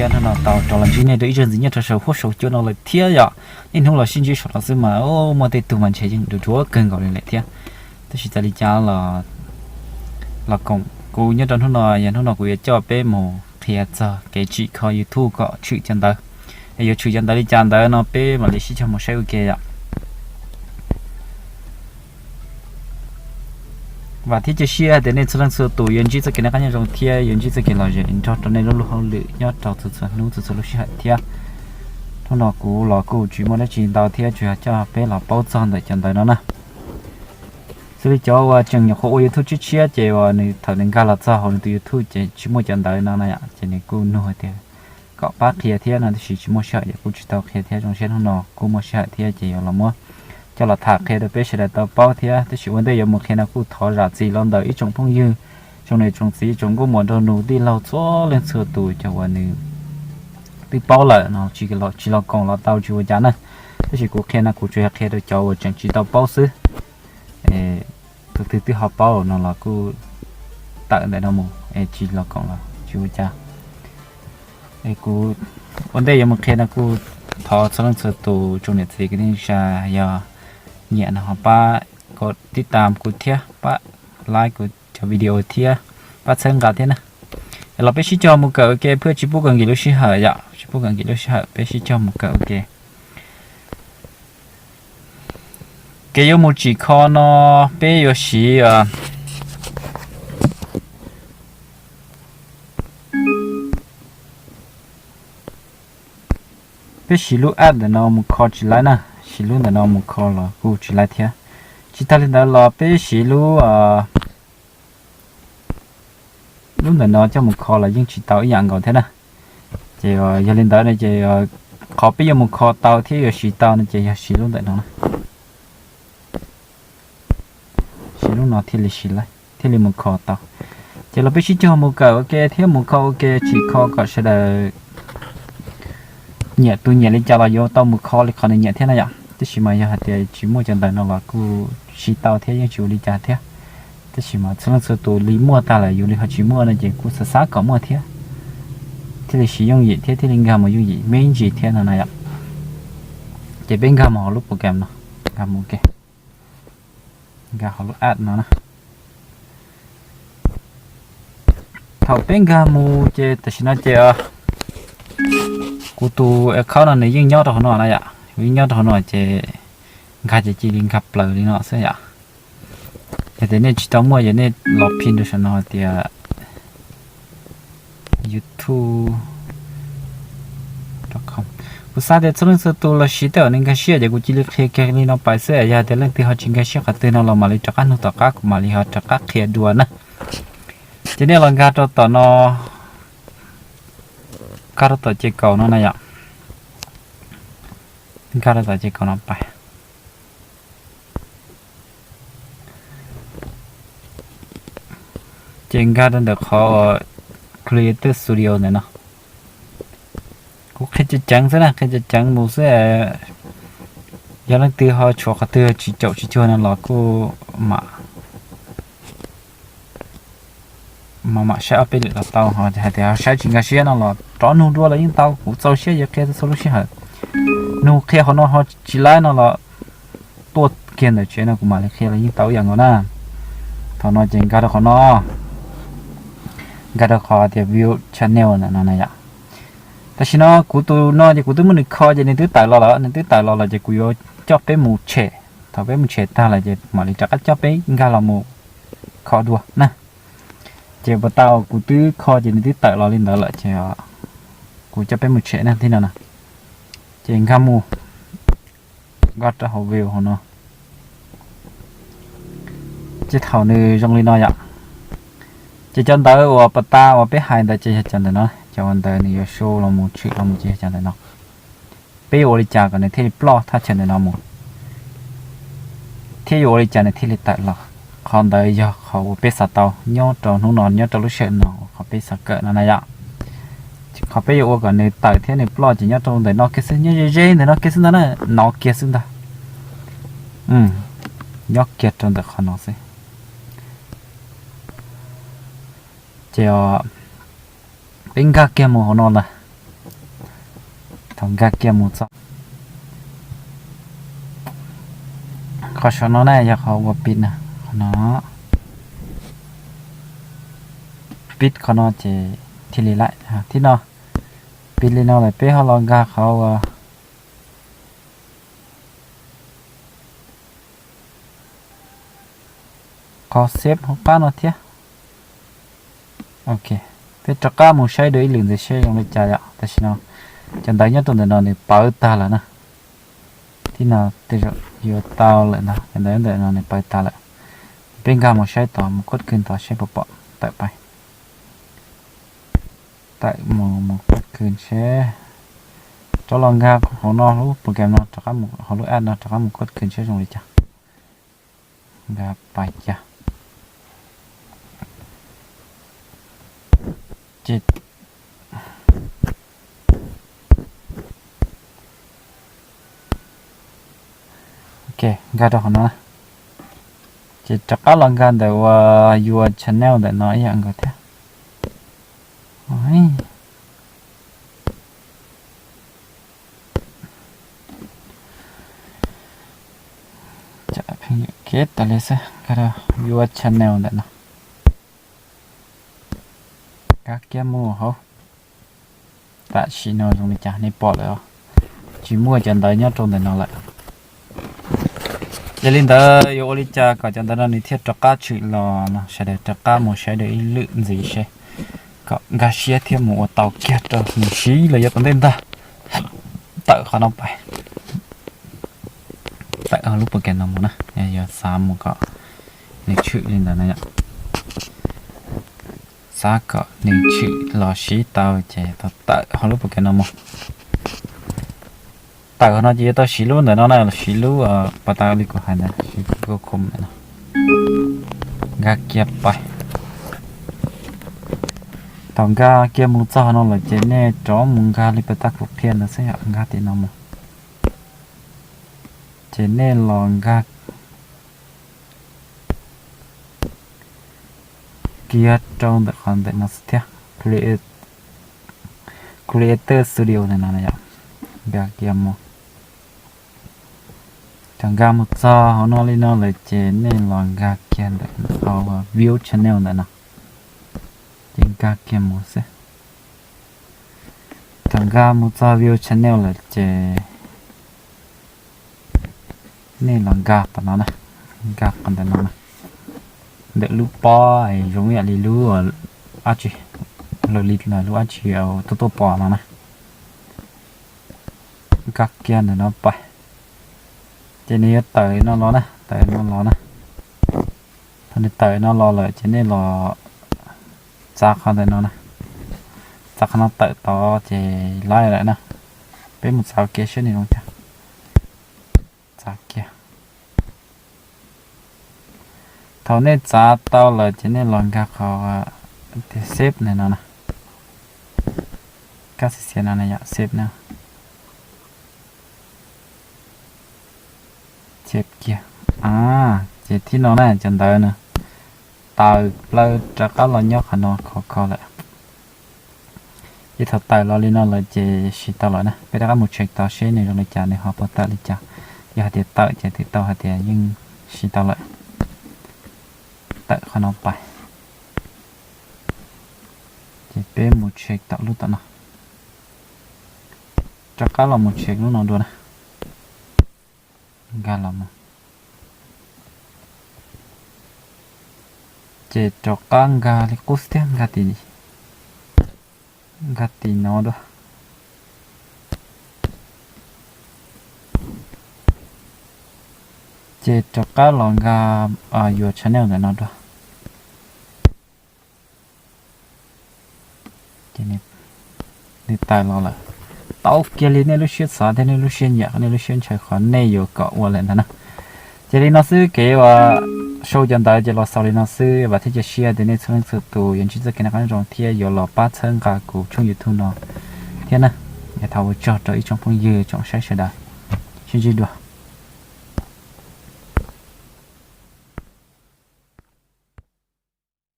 Hnub no tau rov los ntsib nej rau ib zaug ntxiv nyob rau saum huab saum cua no lawm thiab yom. Niaj hnub los sib ntsib saum no xwb mas muaj tej tug mas ntshe yeej dhuav dhuav kawg nkaus li lawm thiab. Tab sis txawm li cas los los koom kuv nyob rau hnub no, yog hnub no kuv yuav coj peb mus qhia txog kev tsim kho YouTube kom tshwm cov ntawv. Es yuav tshwm cov ntawv li cas ntawd no peb mam li sib cog mus saib ua ke yom. Vam thiab cia siab hais tias nej txhua leej txhua tus yuav ntsib txoj kev noj qab nyob zoo thiab yuav ntsib txoj kev lom zem nrog rau nej lub lub hauj lwm nyob rau txhua txhua hnub txhua txhua lub sij hawm thiab. Hnub no kuv los kuj tsis muaj dab tsi ntau thiab tsuas yog coj peb los paub txog ntawm cov ntawv no na. Xws li cov uas tseem nyuam qhuav ua YouTube tshiab tshiab ces uas nws thaum nws nkag los txog hauv nws tus YouTube ces tsis muaj cov ntawv no na yom, ces nws kuj nug hais tias kom pab qhia thiab no tab sis tsis muaj sij hawm ces kuj tsis tau qhia thiab. Zoo siab hnub no kuj muaj sij hawm thiab ces yuav los muab coj los tham qhia rau peb sawv daws tau paub thiab. Tab sis ua ntej yuav mus qhia no kuj thov zam txim los ntawm ib tsoom phooj ywg, tsoom niam tsoom txiv, tsoom nkauj muam nraug nus tij laug txhua leej txhua tus cov uas nws twb paub lawm no tsis los koom los tau tsis ua cas na. Tab sis kuv qhia no kuv tsuas yog qhia rau cov uas tseem tsis tau paub xwb. Tus twg twb ho paub no los kuj tawm ntawm no mus es tsis los koom los tsis ua cas. Es kuv ua ntej yuav mus qhia no kuj thov txhua leej txhua tus tsoom niam txiv kwv tij neej tsa yog nyiam no ho pab kom tib tam kuv thiab pab like kuv cov video thiab pab txhawb nqa thiab na. Es los peb sib cog mus kawm ua ke, peb tsis pub kawm nkim lub sij hawm yom, tsis pub kawm nkim lub sij hawm, peb sib cog mus kawm ua ke. Kev yuav mus tsim kho no peb yuav siv peb siv lub app ntawm no mus kho tsis laib na, siv lub ntawm no mus kho los kuj tsis laib thiab. Tsis tag li ntawd los peb siv lub lub ntawm no coj mus kho los yeej tsis tau ib yam nkaus thiab na. Ces yog li ntawd no ces qhov peb yuav mus kho tau thiab yuav siv tau no ces yog siv lub ntawm no na. Siv lub no thiaj li siv, thiaj li mus kho tau. Ces los peb sib cog mus kawm ua ke thiab mus kho ua ke, tsim kho kom sawv daws nyiam tus nyiam li cas los yuav tau mus kho li qhov nws nyiam thiab na yom. Tab sis mas yog hais tias tsis muaj cov ntawv no los kuj siv tau thiab yeej tsis ua li cas thiab. Tab sis mas txhua leej txhua tus li muaj tag lawm yus li ho tsis muaj no ces kuj xav xav kom muaj thiab, thiaj li siv yooj yim thiab thiaj li nkag mus yooj yim me ntsis thiab no na yom. Ces peb nkag mus hauv lub program no, nkag mus ua ke, nkag hauv lub app no na. Thaum peb nkag mus ces tam sim no ces kuv tus account no nws yeej nyob rau hauv no na yom, yeej nyob rau hauv no ces nkag ces cia li nkag plaws li no xwb yom. Yog tias nej tsis tau muaj ces nej los phim rau saum no tias YouTube com. Kuv xav tias txhua leej txhua tus los siv tej uas nws nkag siab ces kuv cia li qhia kiag li no pais xwb, yog tias leej twg ho tsis nkag siab qhov twg no los mam li rov qab nug tom qab kuv mam li ho rov qab qhia dua na. Ces nej los nkag rau tom no, nkag rau tom ces kaum no na yom, nkag rau tom ces kaum no pais. Ces nkag rau ntawm qhov Creator Studio ntawm no. Kuv qhia ceev ceev xwb na, qhia ceev ceev mus xwb. Yog leej twg ho tshuav qhov twg tsis caum tsis cuag no los kuj mam mam mam saib ob peb lwm los tau, ho hais tias ho saib tsis nkag siab no los rov nug dua los yeej tau, kuv txaus siab yuav qhia txhua lub sij hawm. Nug qhia qhov no ho tsis laib no los tuaj kiag ntawm tsev no kuv mam li qhia los yeej tau ib yam nkaus na. Thaum no ces nkag rau qhov no, nkag rau qhov tias View Channel ntawm no na yom. Tam sim no kuv tus no ces kuv twb muab nws kho ces nws twb tawm los lawm, nws twb tawm los lawm ces kuv yuav coj peb mus tshem. Thaum peb mus tshem tag lawm ces mam li rov qab coj peb nkag los mus kho dua na. Ces puas tau, kuv twb kho ces nws twb tawm los li ntawd lawm ces kuv coj peb mus tshem na, tib no na. Ces nkag mus, nkag rau hauv view hauv no. Ces thaum nws zoo li no yom, ces cov ntawv uas pas tas uas peb hais ntawd ces yog cov ntawm no, cov uas ntawd nws yuav show los mus tshwm los mus ces yog cov ntawm no. Peb yuav ua li cas kom nws thiaj li ploj thaj chaw ntawm no mus, thiab yuav ua li cas nws thiaj li tawm los? Qhov ntawd yog qhov uas peb xav tau nyob rau hnub no, nyob rau lub sij hawm no, qhov peb xav kawm no na yom. Qhov peb yuav ua kom nws tawm thiab nws ploj ces nyob rau ntawm no kiag xwb, nyob ze ze ntawm no kiag xwb ntag na, no kiag xwb ntag. Nyob kiag rau ntawm qhov no xwb. Ces peb nkag kiag mus hauv no ntag. Nkag kiag mus txog qhov saum no na, yog qhov ua pib na, qhov no. Pib qhov no ces thiaj li laim. Thib no, pib li no lawm peb ho los nkag qhov ua qhov xeb hauv qab no thiab. Ok, peb rov qab mus saib dua ib lwm ntxiv seb zoo li cas yom. Tam sim no cov ntawv nyob rau ntawm no nws pawv tag lawm na. Thib no tej zaum yuav tau lawm ntag, cov ntawv ntawm no nws pawv tag lawm. Peb nkag mus saib tod, mus kuaj kws tod seb puas pom. Tawm pais, tawm mus, mus kuaj kws seb. Rov los nkag hauv no lub program no rov qab, hauv lub app no rov qab mus kuaj kws seb zoo li cas. Nkag pais kiag. Ces nkag rau qhov no na. Ces rov qab los nkag ntawm ua your channel ntawm no ib yam nkaus thiab. Kev tas li xwb, nkag rau your channel ntawm no. Nkag kiag mus hauv. Tam sim no zoo li cas nej pom lawm os? Tsis muaj cov ntawv nyob rau ntawm no lawm. Yog li ntawd yuav ua li cas kom cov ntawv no nws thiaj rov qab tshwm los no, sawv daws rov qab mus saib dua ib lwm ntxiv seb kom nkag siab thiab mus ua tau kiag rau nws siv los yuav tom ntej ntag. Tawm qhov no pais, tawm hauv lub program no mus na, yog xav mus kom nws tshwm li ntawd na yom. Xav kom nws tshwm los siv tau ces tau tawm hauv lub program no mus. Tawm hauv no ces yuav tau siv lub ntawm no na, los siv lub pas tas li kuv hais ntawd, siv Google Chrome ntawm no. Nkag kiag pais. Thaum nkag kiag mus txog hauv no lawm ces nej rov mus nkag li pas tas kuv qhia ntawd xwb yom, nkag tim no mus. Ces nej los nkag kiag rau ntawm qhov ntawm no xwb thiab, Creator Studio ntawm no yom. Nkag kiag mus. Thaum nkag mus txog hauv no li no lawm ces nej los nkag kiag ntawm qhov view channel ntawm no. Ces nkag kiag mus xwb. Thaum nkag mus txog view channel lawm ces nej los nkag tom no na, nkag qhov ntawm no na, ntawm lub pob zoo ib yam li lub dab tsi, lub dab tsi tuaj tuaj pom no na. Nkag kiag ntawm no pais, ces nws yuav tawm no los na, tawm no los na. Thaum nws tawm no los lawm ces nej los txav qhov ntawm no na, txav qhov no tawm tod ces laib lawm na. Peb mus txav kiag seb nws zoo cas. Txav kiag. Thaum nej txav tau lawm ces nej los nkag qhov tias save ntawm no na. Kab xis xiav no na yom, save na. Save kiag. A, ces thib no na cov ntawv na tawm plaws rov qab los nyob qhov no khov kho lawm. Ces thaum tawm los li no lawm ces siv tau lawm na. Peb rov qab mus check tod seb nws zoo li cas, nws ho puas tawm li cas. Yog hais tias tawm ces twb tau hais tias yeej siv tau lawm. Tawm qhov no pais, ces peb mus check tom lub tom no. Rov qab los mus check lub no dua na. Nkag los mus. Ces rov qab nkag li qub xwb thiab, nkag tim no dua. Ces rov qab los nkag your channel ntawm no dua. Nws tawm los lawm. Tau kiag li nej lub siab xav thiab nej lub siab nyiam, nej lub siab ntshaw qhov nej yuav kom ua lawm ntag na. Ces li no xwb, kev ua sau cov ntawv ces los xaus li no xwb, vam thiab cia siab tias nej txhua leej txhua tus yuav ntsib txoj kev noj qab nyob zoo thiab yuav los pab txhawb nqa kuv tshooj YouTube no thiab na. Es thov ua tsaug rau ib tsoom phooj ywg tsoom saib sawv daws, sib ntsib dua.